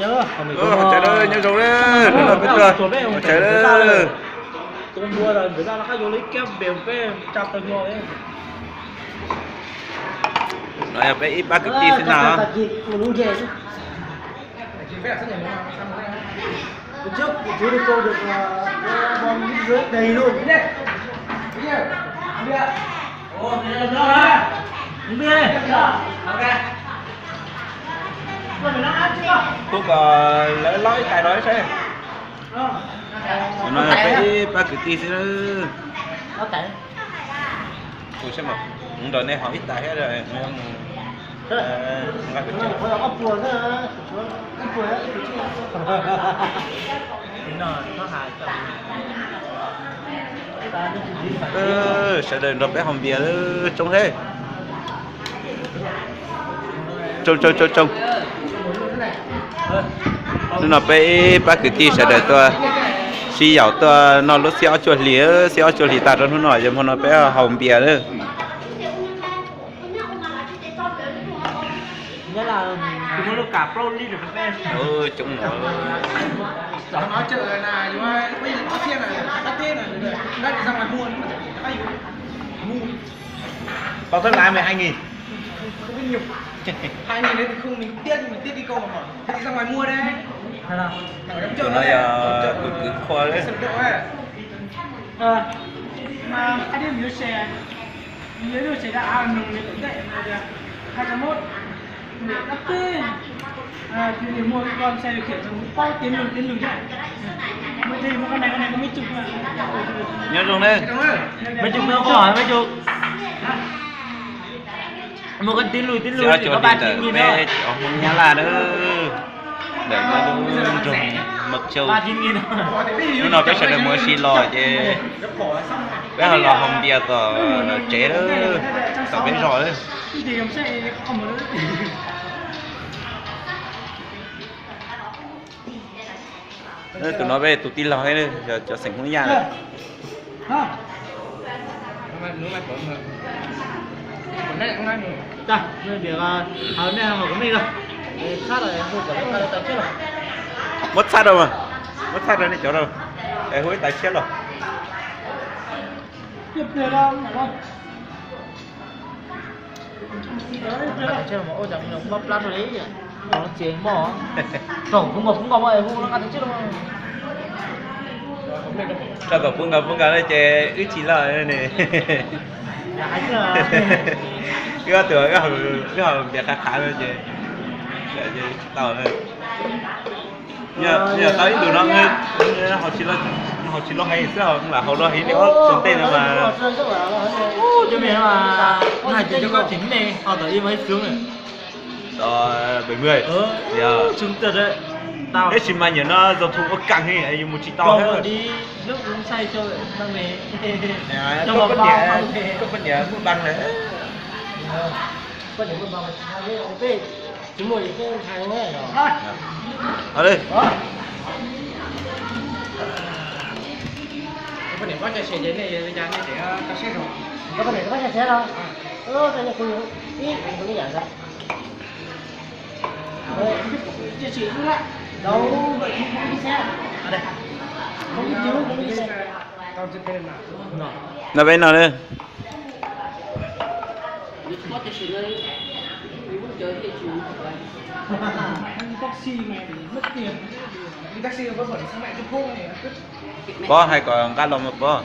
Nyob zoo, no yog peb ib pab kwv tij xwb na. Kuv kom lawv lob ib tais rau seb. No yog peb ib pab kwv tij xwb. Kuv seb mas, kuv nrog nej haus ib tais thiab. Sawv daws nrog peb haus npias, tsoob thiab. Tsoo, tsoo, tsoo, tsoo. Hnub no peb ib pab kwv tij sawv daws tuaj sib yaum tuaj noj lub xiab ob cuaj hlis, xiab ob cuaj hlis tag rau hnub no, yog hmo no peb haus npias lawm. Coob no. Bao thuốc lá mười hai nghìn. Hai nghìn đấy thì không, mình tiếp, mình tiếp đi câu mà. Thế thì ra ngoài mua đấy. Ở đám Tụi no yog tus kwv qhua. Mà hai đứa mình đua xe. Mình đua xe đã ăn mừng mình cũng dạy rồi kìa. Hai trăm mốt. Mình đắt thế. À, thì mình mua cái con xe điều khiển rồi mình có tiến lùi, tiến lùi nhá. Mua thì mua con này, con này có mấy chục mà. Nhớ luôn đấy. Mấy chục nữa không hỏi mấy chục. Mua con tiến lùi, tiến lùi chỉ có ba chín nghìn thôi. Hmoob Nyab Laj na, ntawm no lub nroog Mộc Châu. Hnub no peb sawv daws mus ua si los ces peb ho los haus npias tom tsev lawm, tom peb zos lawm. Tus no peb tus tij laug, cov xeem Hmoob Yaj na. Muab txhab rau mas, muab txhab rau nej cov rau, es hu ib tais tshiab los. Rau kom puv nkaus puv nkaus no ces wb tsis loj ne. Wb ob tug wb haus npias qhav qhav no ces tsis tau. Yog tau ib ntus no haus tsis loj heev xwb, lam haus luag heev li ob tug ntej no mas. Tab sis mas nim no zoo thu ua kag heev, yus mus tsis tau thiab. Koj poj niam muaj npam lawm. No peb no na. Pob hais kom nqa los mas pob.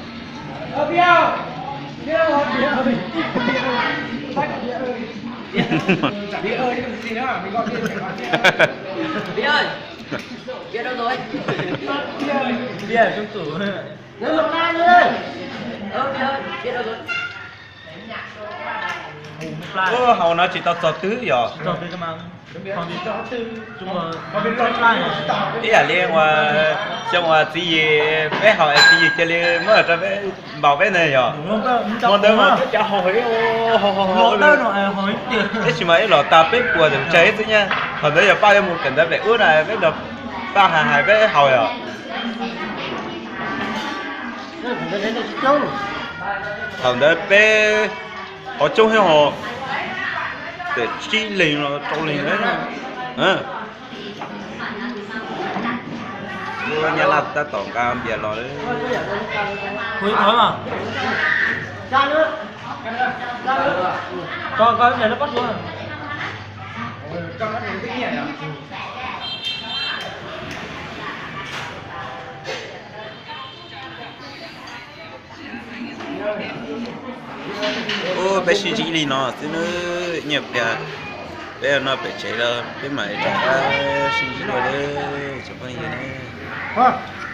Haus no tsis tau txog twg yog. Ib yam li uas xyoo uas txiv yim peb haus es txiv yim cia li muab rau peb npaum peb ntawd yog. Hmo ntawd mas peb cov haus heev, tab sis mas ib los tag peb puas tus tsawg xwb nyab. Thaum ntawd yog Paj yuav mus kawm ntawv pem ub na, peb nrog Paj hais hais peb haus yog. Thaum ntawd peb qhov coob thiab ho, pem tsib leeg los rau leeg. Nyab Laj tab tom nqa npias los lawm. Ub, peb sib ntsib li no xwb nawb, nyiaj pliag peb noj pem tsev lawm peb mam rov qab sib ntsib dua nawb cov phooj ywg nawb.